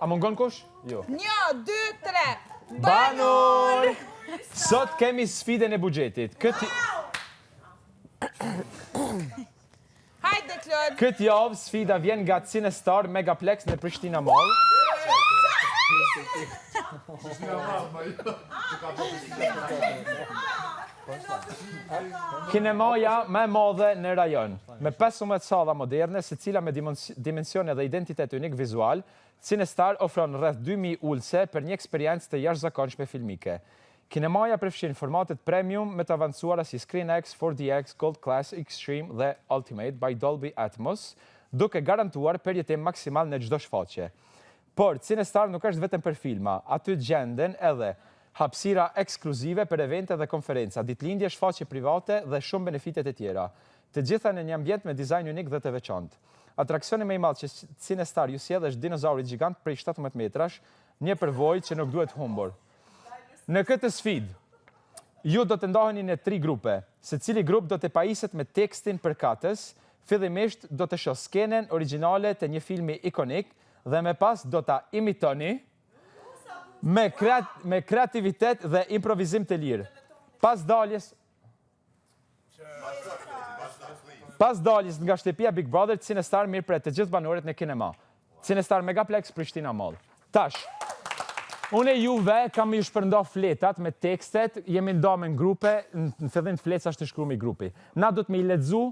A mungon kush? Jo. Një, dy, tre. Banor! Sot kemi sfidën e buxhetit. Këtë Hajde, Klod. Këtë javë sfida vjen nga Cinestar Megaplex në Prishtina Mall. Kinemaja më e madhe në rajon, me 15 salla moderne, secila me dimensione dhe identitet unik vizual, Cinestar ofron rreth 2000 ulëse për një eksperiencë të jashtëzakonshme filmike. Kinemaja përfshin formatet premium më të avancuara si ScreenX, 4DX, Gold Class, Extreme dhe Ultimate by Dolby Atmos, duke garantuar përjetim maksimal në çdo shfaqje. Por, Cinestar nuk është vetëm për filma, aty gjenden edhe hapësira ekskluzive për evente dhe konferenca, ditëlindje, shfaqje private dhe shumë benefite të tjera. Të gjitha në një ambient me dizajn unik dhe të veçantë. Atraksioni më i madh që Cinestar ju sjell është dinozauri gjigant prej 17 metrash, një përvojë që nuk duhet humbur. Në këtë sfidë, ju do të ndaheni në tri grupe. Secili grup do të pajiset me tekstin përkatës, fillimisht do të shoh skenën origjinale të një filmi ikonik dhe më pas do ta imitoni me me kreativitet dhe improvizim të lirë. Pas daljes Pas daljes nga shtëpia Big Brother, Cinestar mirëpret të gjithë banorët në kinema. Cinestar Megaplex Prishtina Mall. Tash, unë e juve kam ju shpërnda fletat me tekstet, jemi nda me në grupe, në fillim të fletës është të shkrumi grupi. Na do të me i lexu.